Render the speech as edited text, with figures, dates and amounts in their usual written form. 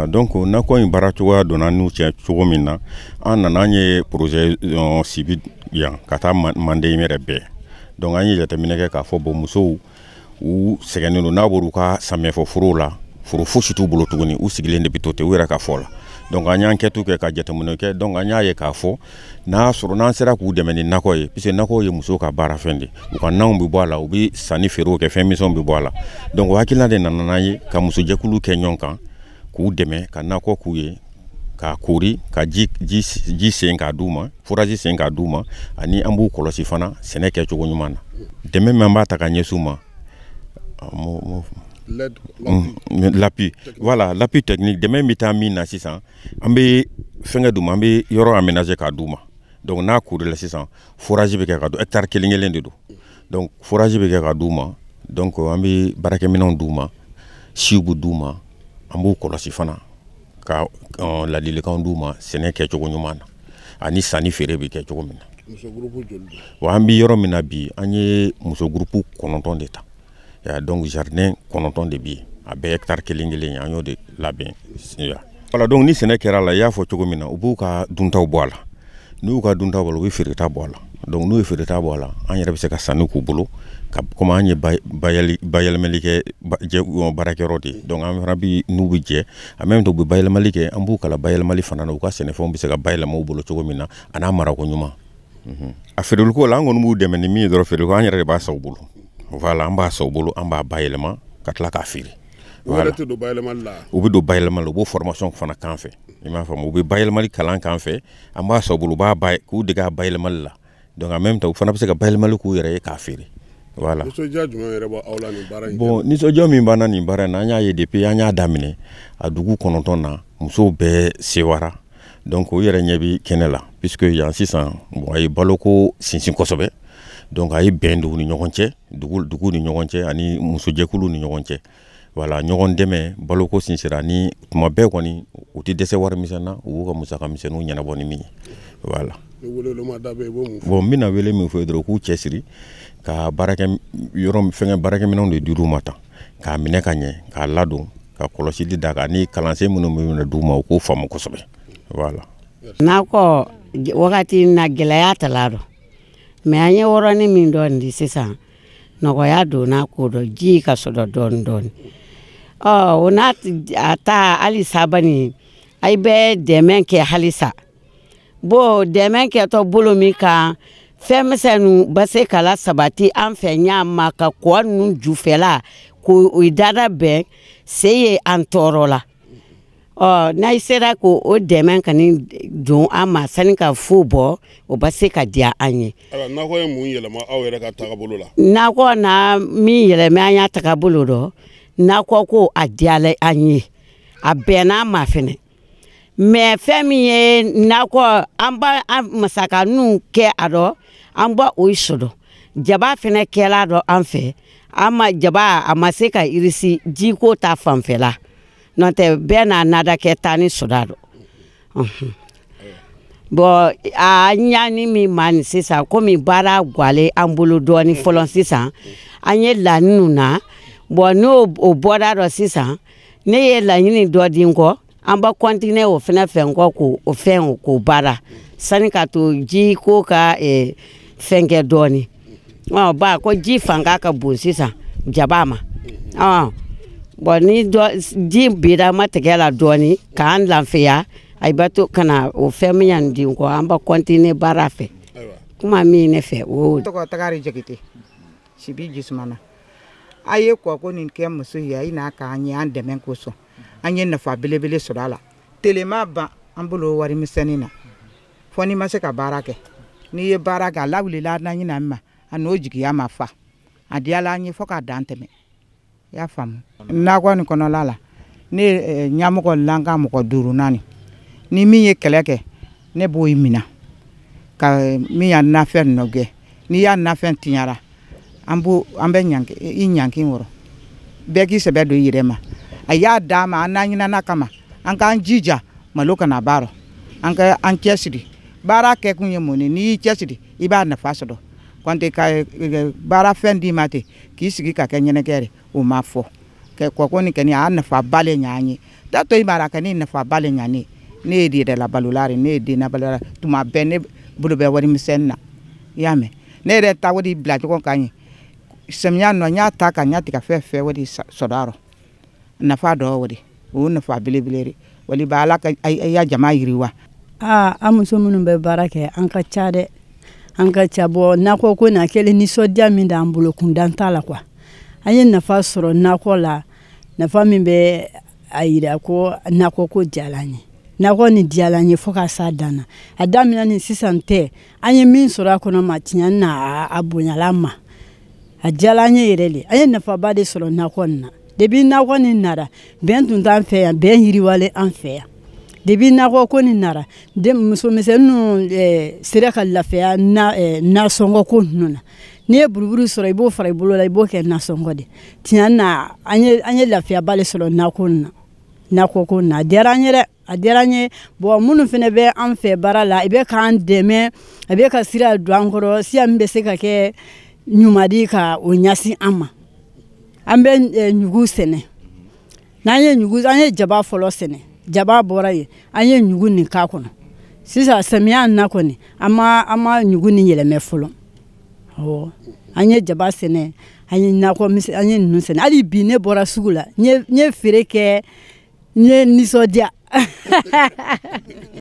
Voilà, donc nakɔ in baara cogoya donna n'u cɛ cogo min na, an nana, an ye projet Sibi yan ka taa Manden yɛrɛ bɛɛ. Donc an ye jateminɛ kɛ k'a fɔ bon, musow u sɛgɛnnen don. N'a bɔra u ka samiyɛfɛ forow la, foro fosi t'u bolo tuguni, u sigilen de bɛ to ten u yɛrɛ ka fɔ la. Donc an y'an kɛtu kɛ ka jateminɛ kɛ. Donc an y'a ye k'a fɔ n'a sɔrɔ n'an sera k'u dɛmɛ ni nakɔ ye, puisque nakɔ ye musow ka baarafɛn de, u ka nanw bɛ bɔ a la, u bɛ sanni feerew kɛ, fɛn misɛnw bɛ bɔ a la. Donc o hakilina de nana n'an ye ka musojɛkulu kɛ ɲɔgɔn kan k'u dɛmɛ ka nakɔ k'u ye, k'a kori, ka ji ji ji sen k'a d'u ma, forage sen k'a d'u ma, ani an b'u kɔlɔsi fana sɛnɛ kɛcogo ɲuman na. Dɛmɛ min an b'a ta ka ɲɛsin u ma, l'appui, voilà, l'appui technique. Dɛmɛ bɛ taa min na sisan, an bɛ fɛnkɛ d'u ma, an bɛ yɔrɔ aménager k'a d'u ma. Donc n'a korila sisan, forage bɛ kɛ ka don, hectare kelen kelen de don. Donc forage bɛ kɛ ka d'u ma. Donc an bɛ baarakɛminɛnw d'u ma, siw bɛ d'u ma, an b'u kɔlɔsi fana ka ladilikanw d'u ma sɛnɛ kɛcogo ɲuman na ani sanni feere bɛ kɛ cogo min na. Wa an bɛ yɔrɔ min na bi, an ye muso groupe 9 de ta. Donc jardin 9 de bɛ yen, a bɛɛ hectare kelen kelen ye, an y'o de labɛn. Voilà, donc ni sɛnɛ kɛra a la, i y'a fɔ cogo min na, u b'u ka duntaw bɔ a la. N'u y'u ka duntaw bɔ a la, u bɛ feereta bɔ a la. Donc n'u ye feereta bɔ a la, an yɛrɛ bɛ se ka sanni k'u bolo ka komi an ye bayɛlɛmali kɛ baarakɛyɔrɔ de ye. Donc an fana bi n'u bɛ jɛ en même temps, u bɛ bayɛlɛmali kɛ, an b'u kalan bayɛlɛmali fana na, u ka sɛnɛfɛnw bɛ se ka bayɛlɛma u bolo cogo min na, a n'a marako ɲuman. A feereliko la, an kɔni b'u dɛmɛ ni min ye dɔrɔn, feereko an yɛrɛ de b'a san u bolo. Voilà, an b'a san u bolo, an b'a bayɛlɛma ka tila k'a feere. Voilà. U bɛ don bayɛlɛmali la, u b'o formation fana k'an fɛ, i m'a faamu? U bɛ bayɛlɛmali kalan k'an fɛ, an b'a san u bolo, u b'a bay k'u dege a bayɛlɛmali la. Donc en même temps, u fana bɛ se ka bayɛlɛmali k'u yɛrɛ ye k'a feere. Voilà. Nisɔndiya jumɛn yɛrɛ b'aw la nin baara in? Bon, nisɔndiya min b'an na nin baara in na, an y'a ye depuis an y'a daminɛ a dugu 9 na, musow bɛɛ sewara. Donc u yɛrɛ ɲɛ bi kɛnɛ la, puisque yan sisan, bon, a ye baloko sinsin kosɛbɛ. Donc a ye bɛn don u ni ɲɔgɔn cɛ, dugu dugu ni ɲɔgɔn cɛ ani musojɛkuluw ni ɲɔgɔn cɛ. Voilà, ɲɔgɔn dɛmɛ, baloko sinsira ni tuma bɛɛ kɔni, u tɛ dɛsɛ wari misɛn na, u b'u ka musaka misɛnninw ɲɛnabɔ ni min ye. Voilà. Bon, n bɛna wele min fɔ dɔrɔn, k'u cɛsiri ka baarakɛ yɔrɔ fɛngɛ baarakɛminɛnw de dir'u ma tan, k'a minɛ ka ɲɛ, k'a ladon, ka kɔlɔsili da kan, ani kalansen minnu bɛ d'u ma, u k'o faamu kosɛbɛ. Voilà. Nakɔ wagati na, gɛlɛya ta la dɔn, mɛ an ye wɔrɔnin min dɔn di sisan, nɔgɔya donna ko dɔ, ji ka sɔrɔ dɔɔni dɔɔni. Ɔ o n'a a ta halisa bani, a bɛ dɛmɛ kɛ halisa. Bon, dɛmɛ kɛtɔ bolo min kan, fɛn misɛnninw bɛ se ka la sabati an fɛ ɲa ma ka kɔ ninnu jufɛla k'o dada bɛn se ye an tɔɔrɔ la. Ɔ n'a sera k'o o dɛmɛ ka ni don an ma sani ka fu bɔ, o bɛ se ka diya an ye. Ayiwa, nakɔ ye mun yɛlɛma aw yɛrɛ ka tagabolo la? Nakɔ na min yɛlɛma an y'a tagabolo dɔ, nakɔ ko a diyala an ye, a bɛnna an ma fɛnɛ. Mɛ fɛn min ye nakɔ, an b'a an masaka ninnu kɛ a dɔ, an b'a o sɔrɔ. Jaba fɛnɛ kɛla dɔ an fɛ, an ma jaba, a ma se ka irisi jiko ta fanfɛla, n'o tɛ bɛɛ n'a nada kɛ taa ni sɔrɔ dɔ. Bɔn, a ɲani min ma nin sisan, komi baara gwalen an bolo dɔɔni fɔlɔ sisan, an ye laɲiniw na. Bɔn, n'o o bɔra dɔ sisan, ne ye laɲini dɔ di n kɔ, an b'a continuer o fɛnɛ fɛ n kɔ k'o o fɛn k'o baara sani ka to ji ko ka fɛn kɛ dɔɔni. Ɔ ba ko ji fanga ka bon sisan jaba ma. Ɔ bɔn, ni dɔ ji bira ma tigɛ la dɔɔni k'an lafiya, a b'a to ka na o fɛn min yan di n kɔ, an b'a continuer baara fɛ. Kuma min ne fɛ o. Tɔgɔ Tagari Jakite, Sibi Jisumana. A ye kɔko nin kɛ muso ye, a n'a k'an ye an dɛmɛ kosɔn, an ye nafa belebele sɔrɔ a la. Telema ban an bolo wari misɛnnin na, fɔ n'i ma se ka baara kɛ. N'i ye baara kɛ, a lawulila an ɲina ma, a n'o jigiya ma fa, a diyala an ye fo k'a dan tɛmɛ. I y'a faamu? Nakɔ nin kɔnɔla la, ne ye ɲɛmɔgɔ lanka mɔgɔ 5 naani, ni min ye kɛlɛ kɛ, ne b'o minɛ ka min y'a nafɛn nɔ gɛn. N'i y'a nafɛn tiɲara, an b'o an bɛ ɲanki i ɲanki wɔrɔ, bɛɛ k'i sɛbɛ don i yɛrɛ ma. A y'a d'a ma, an n'an ɲinana kama, an k'an jija malo kana baara, an ka an cɛsiri. Baara kɛkun ye mun ye? N'i y'i cɛsiri, i b'a nafa sɔrɔ. Kɔntɛ ka baara fɛn d'i ma ten k'i sigi ka kɛ ɲɛnɛkɛ ye, o ma fɔ kɛ kɔkɔ nin kɛni a nafa ba le ɲ'an ye. Da to i mara ka ne nafa ba le ɲa ne ne ye yɛrɛ labalola de, ne ye den labalola, tuma bɛɛ ne bolo bɛ wari misɛnnin na, i y'a mɛn. Ne yɛrɛ ta o de bila ɲɔgɔn kan ye samiya nɔ, n y'a ta ka n y'a tigɛ fɛn fɛn o de sɔrɔ a rɔ. Nafa dɔ o de, o nafa belebele de wali ba Ala ka a ya jama yiriwa. Aa, an muso minnu bɛ baara kɛ, an ka ca dɛ, an ka ca. Bɔ nakɔ ko na kɛlen, nisɔndiya min d'an bolo, kundan t'a la quoi. An ye nafa sɔrɔ nakɔ la, nafa min bɛ a yira ko nakɔ ko diyara an ye, nakɔ nin diyara an ye fo ka s'a dan na. A daminɛ ni sisan tɛ, an ye min sɔrɔ a kɔnɔ ma, tiɲɛ na a bonyala an ma, a diyara an ye yɛrɛ de. An ye nafaba de sɔrɔ nakɔ nin na. Depuis nakɔ nin nara, bɛn tun t'an fɛ yan, bɛn yiriwalen an fɛ yan. Depuis nakɔ ko nin nara, musomisɛnninw sera ka lafiya nasɔngɔ ko ninnu na. N'i ye buruburu sɔrɔ, i b'o fara i bolo la, i b'o kɛ nasɔngɔ de. Tiɲɛ na, an ye lafiyaba de sɔrɔ nakɔ nin na, nakɔ ko nin na. A diyara an ye dɛ, a diyara an ye. Bon, minnu fana bɛ an fɛ baara la, i bɛ k'an dɛmɛ, a bɛ ka sira don an kɔrɔ, sira min bɛ se ka kɛ ɲuman di ka o ɲɛsin an ma. An bɛ ɲugu sɛnɛ, n'an ye ɲugu, an ye jaba fɔlɔ sɛnɛ, jaba bɔra yen, an ye ɲugu nin k'a kɔnɔ. Sisan samiya na kɔni, an ma ɲugu nin yɛlɛmɛ fɔlɔ. Awɔ, an ye jaba sɛnɛ, an ye nakɔ, an ye ninnu sɛnɛ. Hali bi ne bɔra sugu la, n ye feere kɛ, n ye nisɔndiya.